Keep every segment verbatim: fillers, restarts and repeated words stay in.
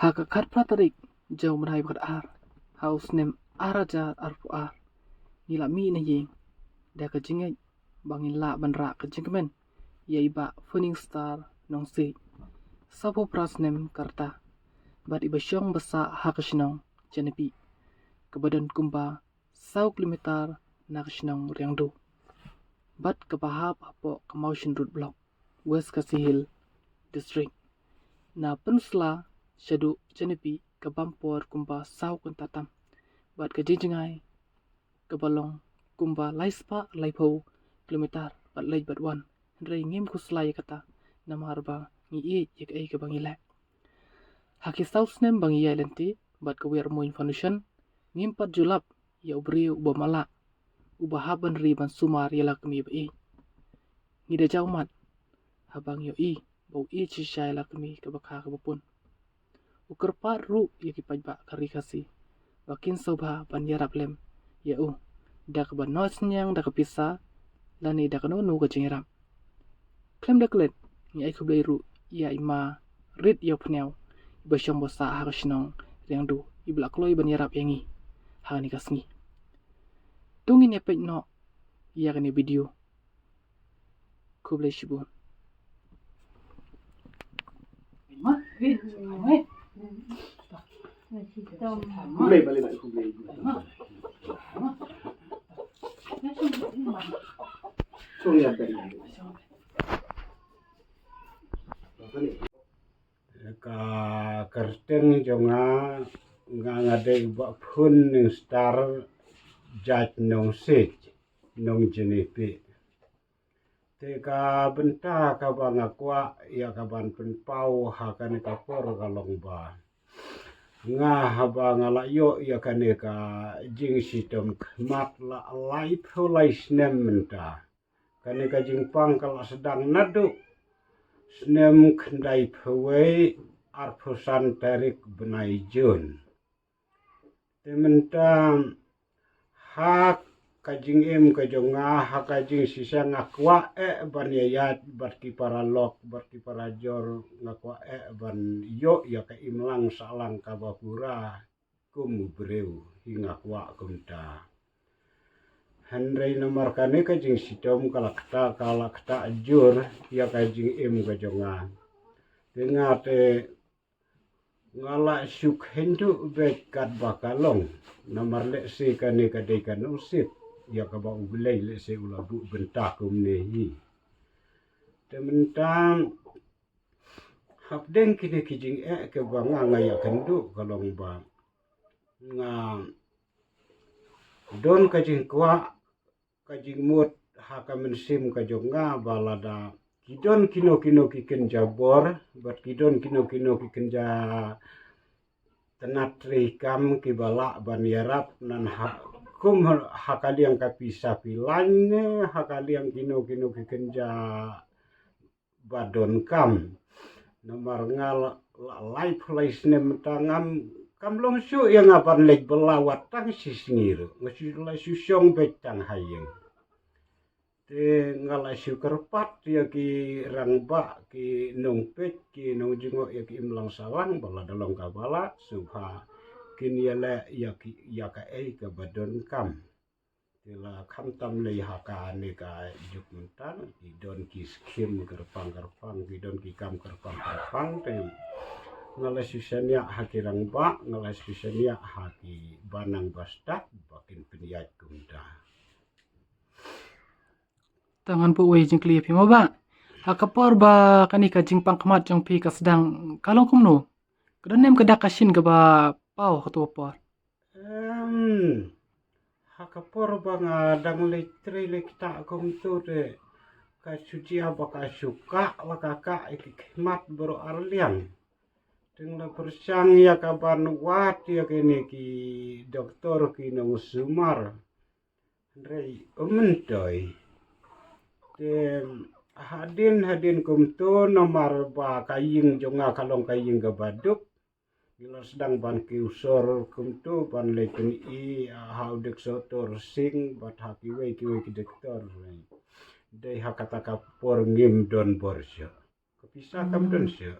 Ha ka khatphra tarik jong u bnai ba khatar ha u snem ar hajar arphew ar, ngi la mih na ïing da ka jingngeit ba ngin lah ban rah ka jingkmen ïa i Bah Funingstar Nongsiej, sawphew phra snem ka rta, bad iba shong ba sah ha ka shnong Janipi, kaba don kumba saw kilometer na ka shnong Riangdo, bad kaba hap hapoh ka Mawshynrut Block, West Khasi Hills District. Na Pynursla shaduh Janipi ka bam por kumba saw kynta tam, bad ka jingjngai kaba long kumba laispah laiphew kilometer bad leit bad wan. Hynrei ngim khuslai ïa kata, namar ba ngi ïeit ïa kaei kaba ngi leh. Ha ki saw snem ba ngi ïaid lynti bad ka Wiar Moin Foundation, ngim pat ju lap ïa u briew uba matlah, uba hap ban ri ban sumar ïa la ka kmie ba ïeit. Ngi da jaw mat haba ngi ïohi ba u ïeit shisha ïa la ka kmie kaba kha kaba pun. U kyrpad ruh ïa ki paidbah ka Ri Khasi ba kin sngewbha ban ïarap lem ïa u da kaba nongsynñiang da ka pisa lane da kano kano ka jingïarap. Khlem da klet, ngi ai khublei ruh ïa i Ma Rit Ïawphniaw, iba shong ba sah ha ka shnong Riangdo, iba la kloi ban ïarap ïa ngi ha kane ka sngi. To ngin ïa peit noh ïa kane ka video. Khublei shibun. Khublei, khublei, khublei. Ka kyrteng jong nga, nga nga dei Bah Funingstar Jait Nongsiej, Nongjnipih. Te ka bynta kaba nga kwah ïa ka ban pynpaw ha kane ka por ka long ba nga, haba nga la ïoh ïa kane ka jingshitom khmat la laiphew lai snem mynta. Kane ka jingpang ka la sdang naduh snem khyndaiphew wei, arphew san tarik bnai Jun. Te mynta ha ka jingim ka jong nga, ha ka jingshisha nga kwah eh ban ïaid bad ki paralok, bad ki parajor, nga kwah eh ban ïoh ïa ka imlang sahlang kaba pura kum u briew, hi nga kwah kumta. Hynrei namar kane ka jingshitom ka la kata, ka la kata jur ïa ka jingim ka jong nga. Te nga te nga la shu kynduh beit katba ka long. Namar lehse kane ka dei ka nusip ïa kaba U Blei lehse u la buh bynta kumne hi. Te mynta hapdeng kine ki jingeh kaba nga nga ïa kynduh ka long ba nga don ka jingkwah, ka jingmut ha ka mynsiem ka jong nga ba lada ki don kino kino ki kynja bor, bad ki don kino kino ki kynja tnat treikam kiba lah ban ïarap, nan ha kum ha ka liang ka pisa pisa ne ha ka liang kino kino ki kynja ba donkam. Namar nga la, la laiphew lai snem mynta ngam, kam long shuh ïa nga ban leit bylla wat tang shi sngi ruh. Nga shu la shu shong beit tang ha ïing. Te nga la shu kyrpad ïa ki rangbah, ki nongpeit, ki nongjngoh ïa ki imlang sahlang ba lada long kaba lah sngewbha kin ïaleh ïa ki, ïa kaei kaba donkam. Te la khamtam lei ha kane ka juk mynta, ki don ki skim kyrpang kyrpang, ki don ki kam kyrpang kyrpang, te nga la shu shaniah ha ki rangbah, nga la shu shaniah ha ki ba nang ba stad ba kin pynïaid kumta. Te ngan buh wei jingkylli ïa phi mo Bah. Ha ka por ba kane ka jingpang khmat jong phi ka sdang, ka long kumno? Ka don ne em ka dak ka shin kaba paw ha kato ka por? Em, ha ka por ba nga dang leit trei leit ktah kumto te ka shu jia ba ka shu kah la ka kah ïa ki khmat baroh arliang. Te nga la pyrshang ïa ka ban wad ïa kine ki doktor ki nongsumar. Hynrei um myntoi. Te hadien hadien kumto namar ba ka ïing jong nga ka long ka ïing kaba duk. Ngi la sdang ban kiew sor kumto ban leit pyni ha u Doktor Torsing bad ha kiwei kiwei ki doktor. Dei ha kata ka por ngim don bor shuh. Ka pisa kam don shuh.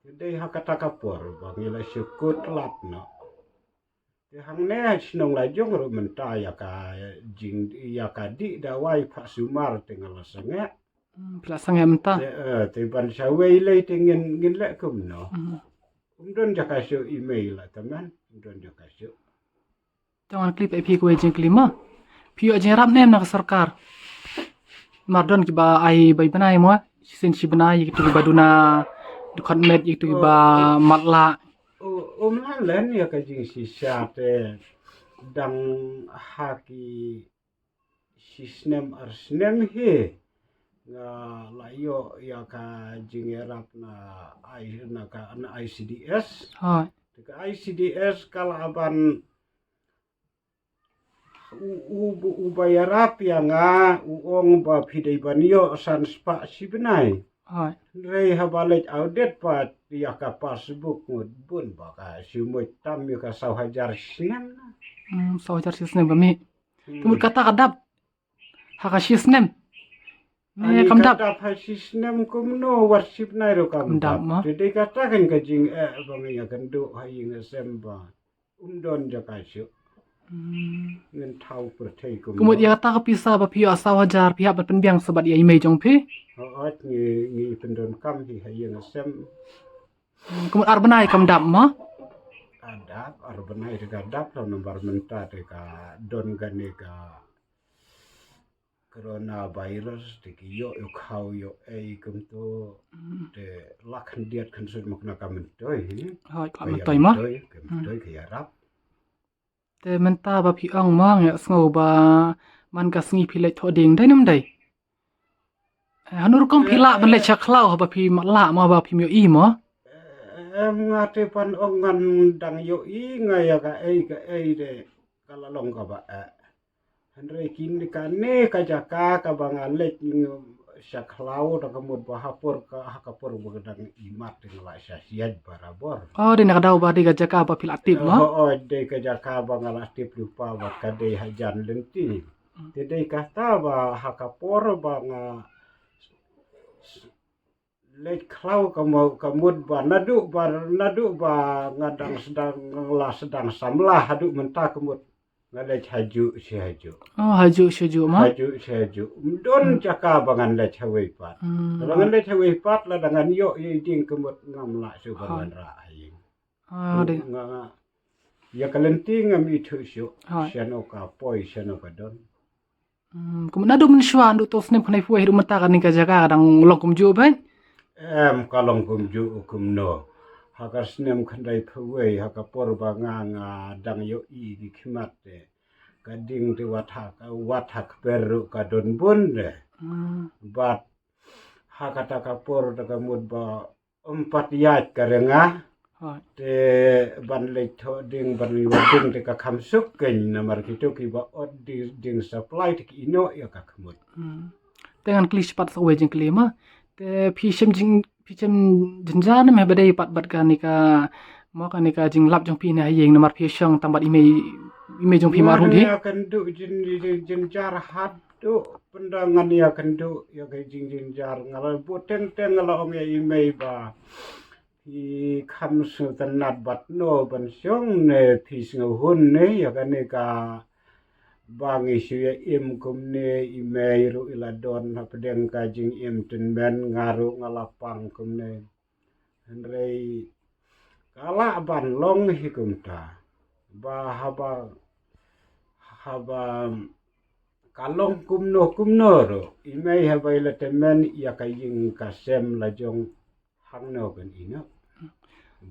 Te dei ha kata ka por ba ngi la shu kut lad noh. Te hangne ha shnong la jong ruh mynta ïa ka jing, ïa ka dih dawai phah sumar te nga la sangeh. Hmm, phi la sangeh mynta. Te, eh, te ban shawei lei te ngin, ngin leh kumno. Hmm. Um don jaka shuh i mei la tymmen, um don jaka shuh. Tang ngan kylli phi kawei jingkylli mo. Phi ïoh jingïarap ne em na ka sorkar? Namar don kiba ai bai bnai mo. Shisien shi bnai ïa kito kiba duna dkhot met ïa kito kiba matlah. Um lah len ïa ka jingshisha te dang ha ki shi snem ar snem hi nga la ïoh ïa ka jingïarap na I, na ka, na I C D S. Hooid. Te ka I C D S ka la ban u, u, u ba ïarap ïa nga u ong ba phi dei ban ïoh san spah shi bnai. Hooid. Hynrei haba leit audit pat ïa ka passbook ngut bun ba ka shu mut tam ïa ka saw hajar shi snem. Hmm, saw hajar shi snem ka mih. Hmm. Te mut kata ka dap ha ka shi snem. Ne kam dap. Dap ha shi snem kumno, wat shi bnai ruh kam dap. Te dei kata kan ka jingeh ba nga ïakynduh ha ïing ha sem ba um don jaka shuh. Hmm. Ngin thaw pyrthei kumno. Ka mut ïa kata ka pisa ba phi ïoh saw hajar phi hap ban pynbiang sa bad ïa i mei jong phi? Hooid, ngi, ngi pyndonkam hi ha ïing ha sem. Hmm, ka mut ar bnai kam dap mo? Ka dap, ar bnai te ka dap, namar mynta te ka don kane ka coronavirus te ki ïoh ïoh khaw ïoh ei kumto. Hmm. Te la khyndiat khynsuit ma kane ka myntoi. Hooid, ka myntoi mo. Ka myntoi ka ïarap. Te mynta ba phi ong mo nga sngew ba man ka sngi phi leit thoh dieng, dei ne ym dei? Eh, hano rukom phi lah ban leit sha khlaw haba phi matlah mo, haba phim ïohi mo? Em, nga te pan ong ngan dang ïohi nga ïa kaei kaei de ka la long kaba eh. Hynrei kine kane ka jaka kaba nga leit sha khlaw da ka mut ba ha por ka, ha ka por ba ka dang imat te nga la sha siat barabor. Oh, dei na ka daw ba dei ka jaka ba phi la tip mo? Oh, oh, dei ka jaka ba nga la tip lypa ba ka dei hajan lynti. Hmm. Te dei kata ba ha ka por ba nga leit khlaw ka mo-, ka mut ba naduh ba, naduh ba nga dang sdang, nga la sdang samla haduh mynta ka mut nga leit hajuh shi hajuh. Oh, hajuh shi hajuh mo? Hajuh shi hajuh. Ym don jaka ba ngan leit hawei pat. Hmm. Ba ngan leit hawei pat lada ngan ïoh ïa i dieng ka mut ngam lah shuh ban wanrah ha ïing. Ah, dei. Nga, nga, ïa ka lynti ngam ithuh shuh. Hooid. Shano ka poi, shano ka don. Hmm, kumno naduh mynshuwa naduh to snem khyndai phew wei haduh mynta kane ka jaka ka dang long kumjuh beit? Em, ka long kumjuh kumno. Ha ka snem khyndai phew wei ha ka por ba nga, nga dang ïohi ki khmat te ka dieng te wat ha ka, wat ha kper ruh ka don bun de. Hmm. Bad ha kata ka por da ka mut ba ym pat ïaid ka rnga. Hooid. Te ban leit thoh dieng, ban leit wad dieng te ka kham suk kein namar kito kiba ot di-, dieng supply te ki ïehnoh ïa ka khmut. Hmm. Te ngan kylli shaphang sa kawei jingkylli mo. Te phi shem jing, phi shem jynjar ne em haba dei pat bad kane ka mo, kane ka jinglap jong phi ne ha ïing namar phi shong tang bad i mei, i mei jong phi ma ruh hi? Ngan ïakynduh jyn-, jyn-, jynjar haduh pynda ngan ïakynduh ïa ka jingjynjar, nga la buh teng teng, nga la ong ïa i mei ba phi kham sngewtynnat bad no ban shong ne phi sngewhun ne ïa kane ka ba ngi shu ïa im kumne, i mei ruh i la don hapdeng ka jingim tymmen, nga ruh nga la pang kumne. Hynrei ka lah ban long hi kumta ba haba, haba ka long kumno kumno ruh i mei haba i la tymmen ïa ka ïing ka sem la jong hangno kan ïehnoh.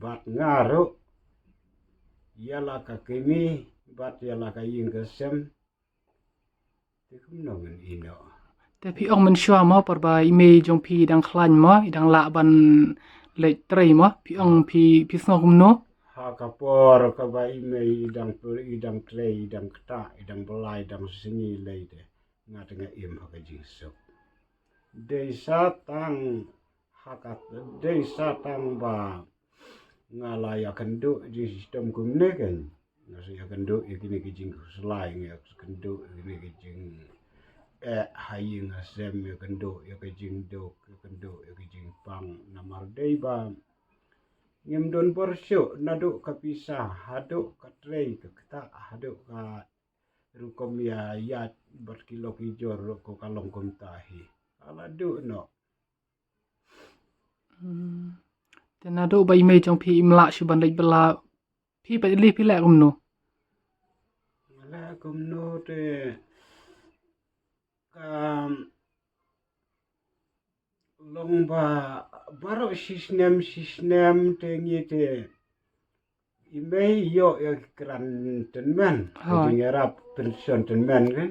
Bad nga ruh ïa la ka kmie bad ïa la ka ïing ka sem. Te kumno ngan ïehnoh? Te phi ong mynshuwa mo por ba i mei jong phi i dang khlaiñ mo, i dang lah ban leit trei mo, phi ong phi, phi sngew kumno? Ha ka por kaba i mei i dang, i dang trei, i dang ktah, i dang bylla, i dang sngi lei te nga te nga im ha ka jingsuk. Dei sa tang ha ka, dei sa tang ba nga la ïakynduh jingshitom kumne kein. Nga sa ïakynduh ïa kine ki jingkhuslai, nga ïakynduh ïa kine ki jing, eh, ha ïing ha sem, ïakynduh ïa ka jingduk, ïakynduh ïa ka jingpang. Namar dei ba Ngim don bor shuh naduh ka pisa haduh ka trei ka ktah haduh ka rukom ïa ïaid bad ki lok ki jor ruh ko ka long kumta hi. Ka la duh noh. Hmm. Te naduh ba i mei jong phi im lah shuh ban leit bylla, phi pat lei phi leh kumno? Nga leh kumno te ka long ba baroh shisnem shisnem te ngi te i mei ïoh ïa ki kran tymmen. Ka jingïarap pension tymmen kan.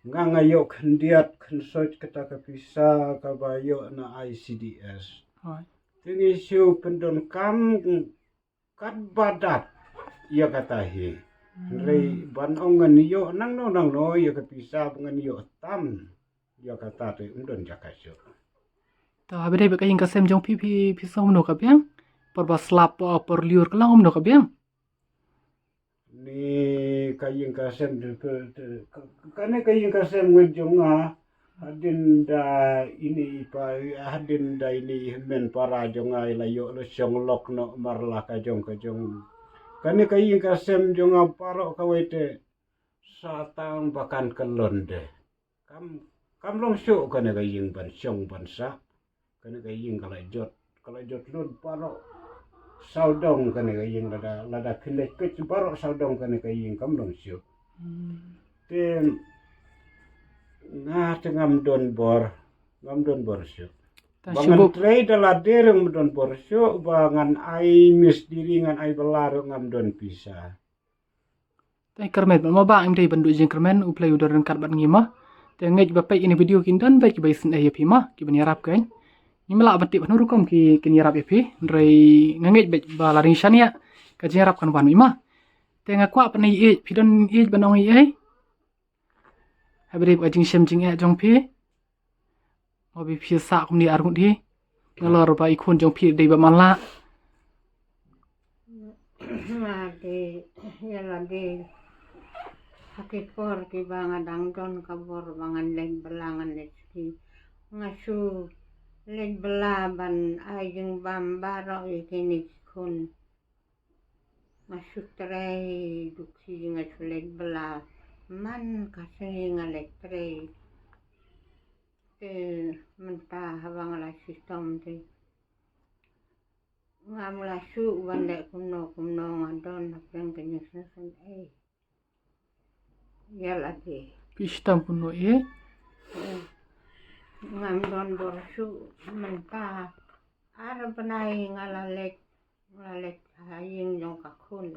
Nga nga ïoh khyndiat khynsoit kata ka pisa kaba ïoh na I C D S. Te ngi shu pyndonkam katba dap ïa kata hi. Hynrei ban ong ngan ïoh nangno nangno ïa ka pisa ba ngan ïoh tam ïa kata te ym don jaka shuh. To haba dei ba ka ïing ka sem jong phi phi phi song kumno ka biang? Por ba slap por lyiur ka long kumno ka biang? Ni ka ïing ka sem kane ka ïing ka sem ngi jong nga. Hadien da ini i pa hadien da ini i hynmen para jong nga i la ïoh la shong lok noh mar la ka jong ka jong. Kane ka ïing ka sem jong nga baroh kawei te sa tang ba kan kyllon de. Kam kam long shuh kane ka ïing ban shong ban sah. Kane ka ïing ka la jot ka la jot lut baroh sawdong kane ka ïing lada lada phi leit kit baroh sawdong kane ka ïing kam long shuh. Te nga te ngam don bor ngam don bor shuh. Ba ngan trei da lade ruh ngam don bor shuh ba ngan ai misdiri ngan ai bylla ruh ngam don pisa. Te kyrmen ba ma ba ngim dei ban duh jingkyrmen u Blei u don ryngkat bad ngi ma. Te ngeit ba peit ïa kine video kin don bad kiba isynei ïa phi ma kiban ïarap kein. Ngim lah ban tip hano rukom ki kin ïarap ïa phi. Hynrei nga ngeit bad ba la ring shaniah ka jingïarap kan wan ma. Te nga kwah ban ïeit phi don ïeit ban ong ïeit. Haba dei ba ka jingshem jingeh jong phi. Mo bi phi sah kumne arngut hi. Nalor ba i khun jong phi dei ba man la. Nga dei ïa la dei ha ki por kiba nga dang don ka bor ba ngan leit bylla ngan leit ski. Nga shu leit bylla ban ai jingbam baroh ïa kine ki khun. Nga shu trei duh ki nga shu leit bylla man ka sngi nga leit trei. Te mynta haba nga la shitom te ngam la shuh ban leh kumno kumno nga don ha pdeng ka jingsngewsynei. Ïa lade. Phi shitom kumno eh? Ngam don bor shuh mynta ar bnai nga la leit nga la leit ha ïing jong ka khun.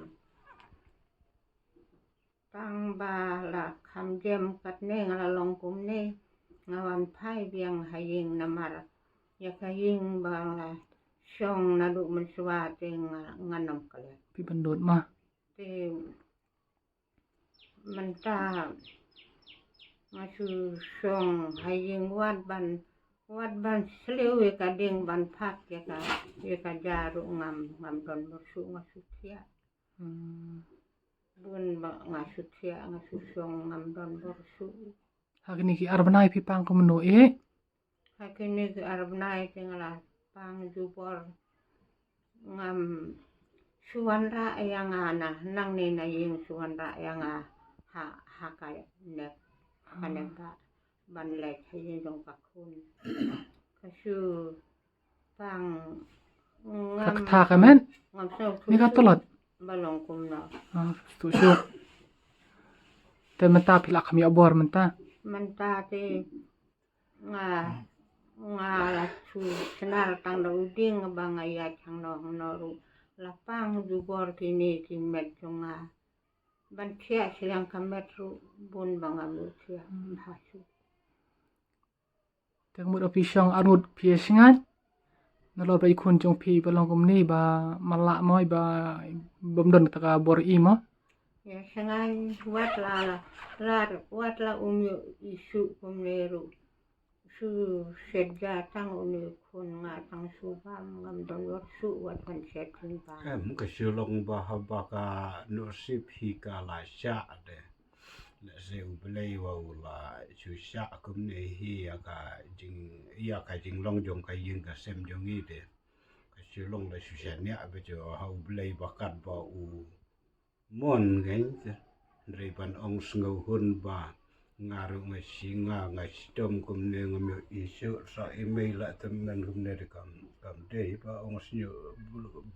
Tang ba la kham jem katne nga la long kumne nga wan phai biang ha ïing namar ïa ka ïing ba la shong naduh mynshuwa te nga ngam klet. Phi ban dot ma. Te mynta nga shu shong ha ïing wat ban wat ban sliew ïa ka ding ban phak ïa ka ïa ka ja ruh ngam ngam don bor shuh nga shu thiah. Bun ba nga shu thiah nga shu shong ngam don bor shuh. Ha kine ki ar bnai phi pang kumno eh? Ha kine ki ar bnai te nga la pang jubor ngam shu wanrah ïa nga na nangne na ïing shu wanrah ïa nga ha ha ka nek ka nek ba ban leit ha ïing jong ka khun. Ka shu pang Ka kata ka men. Ngam sngewthuh. Ni ka tlot. Ba long kumno. Ah, tu shu. Te mynta phi la kham ïa bor mynta. Mynta te nga nga la shu snar tang da u ding ba nga ïa chang no no ru. La pang jubor kine ki met jong nga. Ban thiah shiliang ka met ru bun ba nga mu thiah. Ba shu. Te ka mut ba phi shong arngut phi ïa sngewthuh. Nalor ba i khun jong phi ba long kumne ba man la mo ba bym don kata ka bor i mo. Ïa sngewthuh wat la la wat la um ïoh i shu kumne ruh. Shu shet ja tang une khun nga tang shu bam ngam don wat shu wat ban shet khun bam. Em ka shu long ba haba ka nusip hi ka la shah de. Lehse u Blei wa u la shu shah kumne hi ïa ka jing ïa ka jinglong jong ka ïing ka sem jong ngi de. Ka Shu long la shu shaniah ba shu ha U Blei ba kat ba u mon ngan te. Hynrei ban ong sngewhun ba nga ruh nga shi nga nga shitom kumne ngam ïoh isuk sa i mei la tymmen kumne de kam kam dei ba ong sngew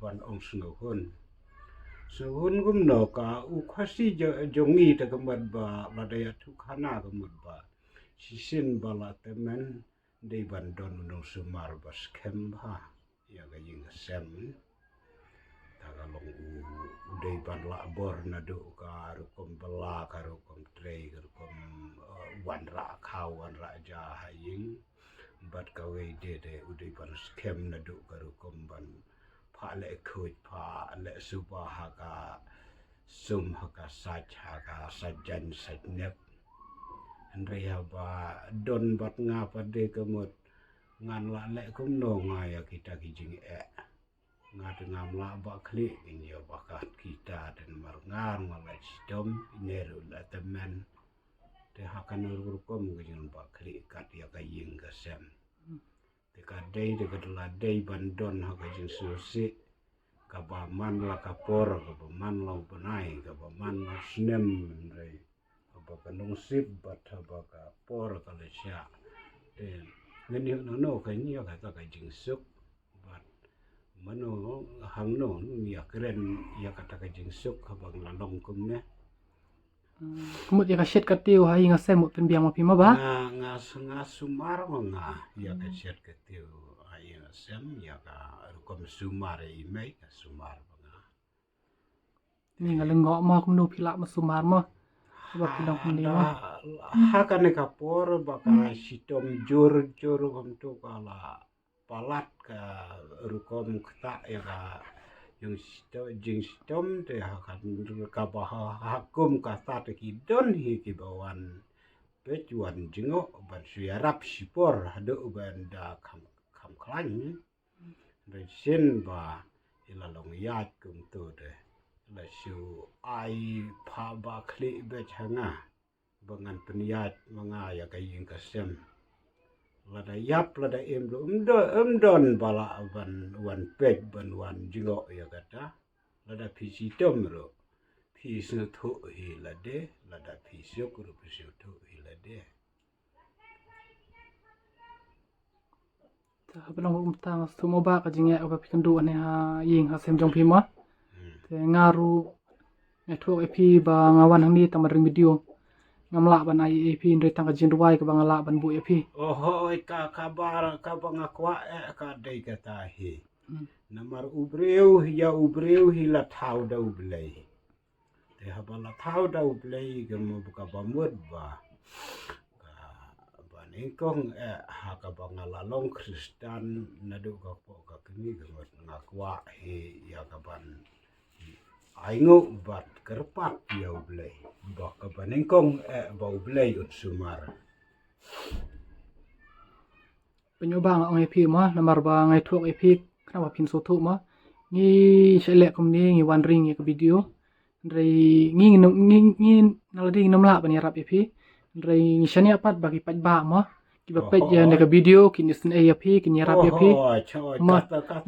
ban ong sngewhun. Sngewhun kumno ka u Khasi jong ngi te ka mut ba la dei atu khana ka mut ba shisien ba la tymmen dei ban don u nongsumar ba skhem bha ïa ka ïing ka sem. Ta ka long u dei ban lah bor naduh ka rukom bala ka rukom trei ka rukom wanrah khaw wanrah ja ha ïing. Bad kawei de de u dei ban skhem naduh ka rukom ban phah leh khuid phah leh suba ha ka sum ha ka sait ha ka sait jan sait nep. Hynrei haba don bad nga pat de ka mut ngan lah leh kumno nga ïa kita ki jingeh. Nga te ngam lah ba khlieh ngin ïa ba kat kita te namar nga ruh nga la shitom ine ruh la tymmen. Te ha kano rukom ka jingba khlieh kat ïa ka ïing ka sem. Te ka dei te ka la dei ban don ha ka jingsngewsih kaba man la ka por kaba man la u bnai kaba man la u snem hynrei haba ka nongsip bad haba ka por ka la shah. Te ngin ïoh nangno ka ïa kata ka jingsuk bad mano hangno ngin ïa kren ïa kata ka jingsuk haba nga la long kumne. Ka mut ïa ka shet ka tiew ha ïing ha sem mut pynbiang ma phi ma ba? Nga nga s- nga sumar ma nga ïa ka shet ka tiew ha ïing ha sem ïa ka rukom sumar ïa i mei ka sumar ma nga. Ni nga lyngngoh ma kumno phi lah ma sumar ma. Ba phi long kumne ma. Ha kane ka por ba ka shitom jur jur kumto ka la palat ka rukom kata ïa ka jingshitom te ha ka kaba ha kum kata te ki don hi kiba wan peit wan jngoh ban shu ïarap shipor haduh ban da kham kham khlaiñ. Hynrei shisien ba i la long ïaid kumto te la shu ai phah ba khlieh beit ha nga. Ba ngan pynïaid ma nga ïa ka ïing ka sem. Lada ïap lada im ruh ym don ba lah ban wan peit ban wan jngoh ïa kata. Lada phi shitom ruh phi sngewthuh hi lade lada phi suk ruh phi sngewthuh hi lade. Te haba long kumta nga sngewthuh mo ba ka jingeh kaba phi kynduh ne ha ïing ha sem jong phi mo. Te nga ruh nga ïathuh ïa phi ba nga wan hangne tang ban ring video. Ngam lah ban ai ïa phi hynrei tang ka jingduwai kaba nga lah ban buh ïa phi. Oho oi ka kaba kaba nga kwah eh ka dei kata hi. Namar u briew ïa u briew hi la thaw da U Blei. Te haba la thaw da U Blei ka mut ba ka ba mut ba kaba nyngkong eh ha kaba nga la long Khristan naduh ka pok ka kmie ka mut nga kwah hi ïa ka ban ainguh bad kyrpad ïa U Blei ba kaba nyngkong eh ba U Blei un sumar. Pynïoh ba nga ong ïa phi ma namar ba nga ïathuh ïa phi khnang ba phin sngewthuh ma. Ngi shu leh kumne ngi wan ring ïa ka video. Hynrei ngi ngi ngi ngi na lade ngi nym lah ban ïarap ïa phi. Hynrei ngi shaniah pat ba ki paidbah ma kiba peit ïa ne ka video kin isynei ïa phi kin ïarap ïa phi. Ma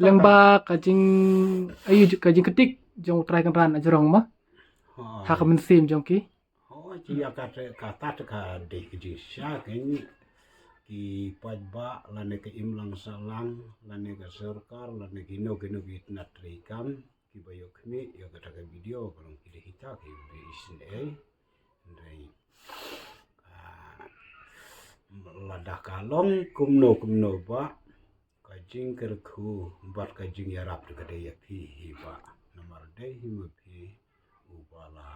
lyngba ka jing ayu ka jingktik jong U Trai Kynrad na jrong ma. Ha ka mynsiem jong ki. Hooid, ïa kata kata ka dei ka jingshisha kein ki paidbah lane ka imlang sahlang lane ka sorkar lane kino kino ki tnat treikam kiba ïoh khmih ïa kata ka video ka long ki dei kita kiba isynei. Hynrei lada ka long kumno kumno ba ka jingkyrkhu bad ka jingïarap te ka dei ïa phi hi ba namar dei hi ma phi uba la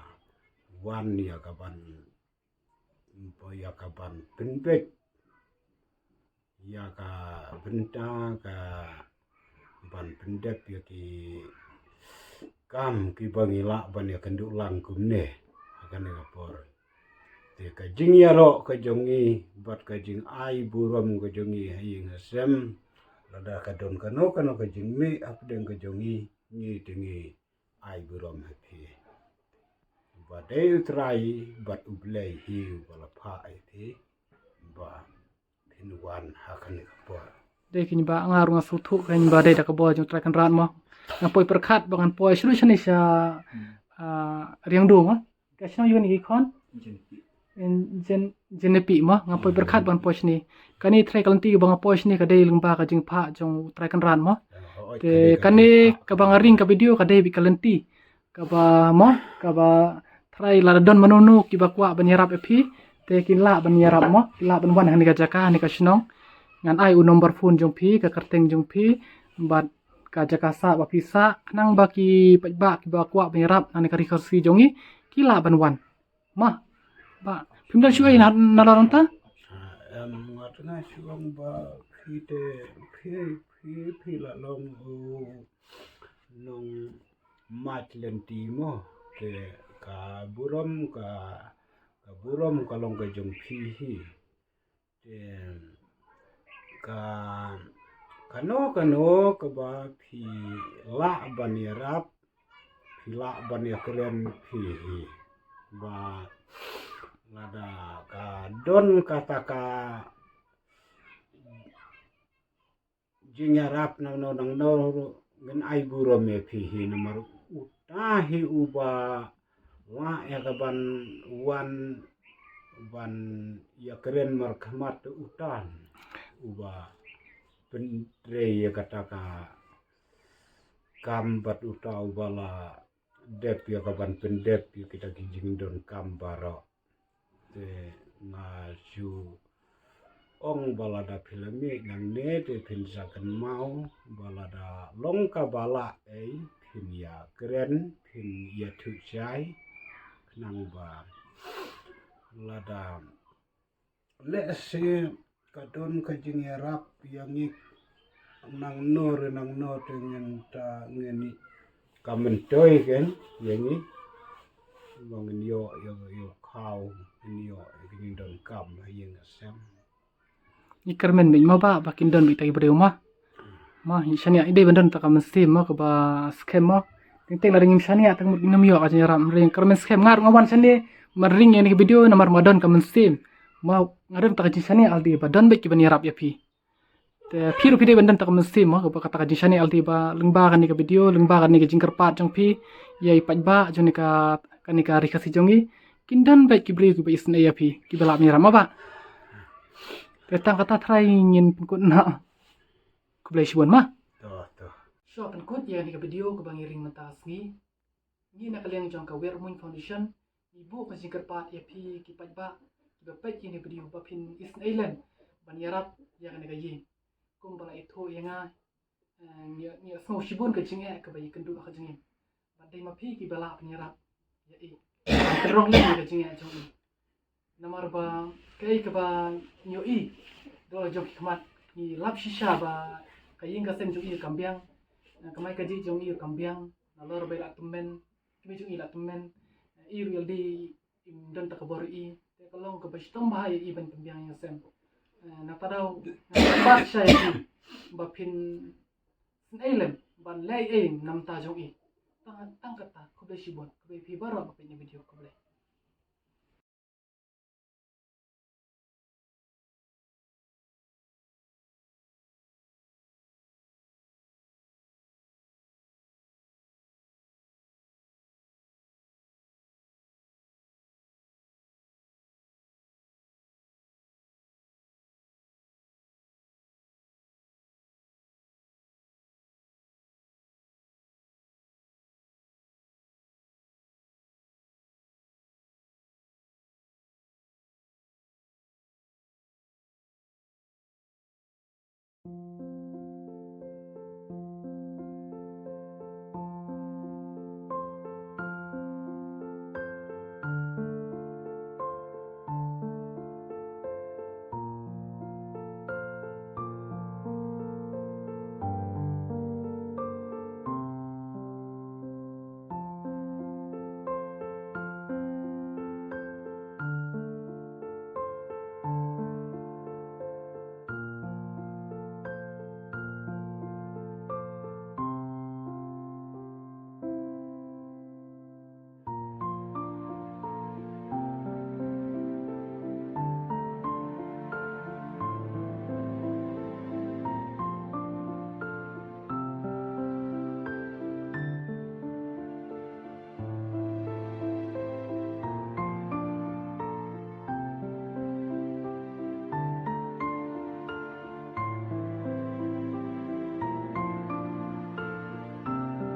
wan ïa ka ban ïa ka ban pynbeit ïa ka bynta ka ban pyndep ïa ki kam kiba ngi lah ban ïa kynduh lang kumne ha kane ka por. Te ka jingïaroh ka jong ngi bad ka jingai burom ka jong ngi ha ïing ha sem lada ka don kano kano ka jingmih hapdeng ka jong ngi ngi te ngi ai burom ha phi. Ba dei U Trai bad U Blei hi uba la phah ïa phi ba phin wan ha kane ka por. Dei kine ba nga ruh nga sngewthuh kine ba dei da ka bor jong Trai Kynrad mo. Nga poi pyrkhat ba ngan poi shuh shuh ni sha, ah, Riangdo mo. Ka shnong ïa wan ki khon. Jen, jen, Jenepi mo. Nga poi pyrkhat ba ngan poi shane. Kane trai ka lynti ba nga poi shane ka dei lyngba ka jingphah jong Trai Kynrad mo. Te kane kaba nga ring ka video ka dei beit ka lynti kaba mo, kaba trai lada don mano mano kiba kwah ban ïarap ïa phi, te kin lah ban ïarap mo, kin lah ban wan hangne ka jaka, hangne ka shnong. Ngan ai u number phone jong phi, ka kyrteng jong phi, bad ka jaka sah ba phi sah, khnang ba ki paidbah kiba kwah ban ïarap hangne ka Ri Khasi jong ngi ki lah ban wan. Mo, Bah, phim don shuh ei na, nalor mynta? Ah, em, nga tnga shuh ba phi te, phi, phi, phi la long u nong mach lynti mo, te ka burom, ka, ka burom ka long ka jong phi hi. Te ka, kano kano kaba phi lah ban ïarap, phi lah ban ïakren phi hi. Ba lada ka don kata ka jingïarap nangno nangno ruh ngin ai burom ïa phi hi, namar uta hi uba lah ïa ka ban wan ban ïakren markhmat, uta uba pyntrei ïa kata ka kam bad uta uba la dep ïa ka ban pyndep ïa kita ki jingdonkam baroh. Te nga shu ong ba lada phi la mih nangne te phin sa kynmaw ba lada long kaba lah ei phin ïakren, phin ïathuh shai, khnang ba lada lehse ka don ka jingïarap ïa ngi nangno re nangno te ngin ta ngin i ka myntoi ken ïa ngi. Ba ngin ïoh, ïoh, ïoh khaw, ngin ïoh ïa ka jingdonkam ha ïing ha sem. Ngi kyrmen beit mo Bah, ba kin don beit kita ki briew mo. Mo, ngi shaniah, i dei ban don ta ka mynsiem mo kaba skhem mo. Teng teng lada ngim shaniah tang mut ngim ïoh ka jingïarap, hynrei ngi kyrmen skhem, nga ruh nga wan shane ban ring ïa kane ka video namar nga don ka mynsiem. Mo, nga don ta ka jingshaniah lade ba don beit kiban ïarap ïa phi. Te phi ruh phi dei ban don ta ka mynsiem mo, kaba kata ka jingshaniah lade ba lyngba kane ka video, lyngba kane ka jingkyrpad jong phi ïa i paidbah jong kane ka, kane ka Ri Khasi jong ngi, kin don beit ki briew kiba isynei ïa phi, kiba lah ban ïarap mo Bah. Te tang kata trai ngin pynkut noh. Khublei shibun mo. To, to. Shuwa pynkut ïa kane ka video kaba ngi ring mynta ka sngi, ngi na ka liang jong ka Wiar Moon Foundation ngi buh ka jingkyrpad ïa phi ki paidbah kiba peit ïa kane ka video ba phin isynei lem ban ïarap ïa kane ka ïing. Kumba la ithuh ïa nga, eh, ngi, ngi sngew shibun ka jingeh kaba ïakynduh ha ka jingim. Bad dei ma phi kiba lah ban ïarap ïa i, ban pynrong lem ïa ka jingeh jong i. Namar ba kaei kaba ngi ïohi da la jong ki khmat, ngi lap shisha ba ka ïing ka sem jong i kam biang, eh, kamai kajih jong i kam biang, nalor ba i la tymmen, kmie jong i la tymmen, eh, i ruh ïalade im don ta ka bor ïa i, te ka long kaba shitom bha ïa i ban pynbiang ïing sem. Eh, nangta daw nga kyrpad shisha ïa phi ba phin isynei lem ban leh ei ei namar ta jong i. Tang, tang kata, khublei shibun, khublei phi baroh ba peit ïa kane ka video, khublei.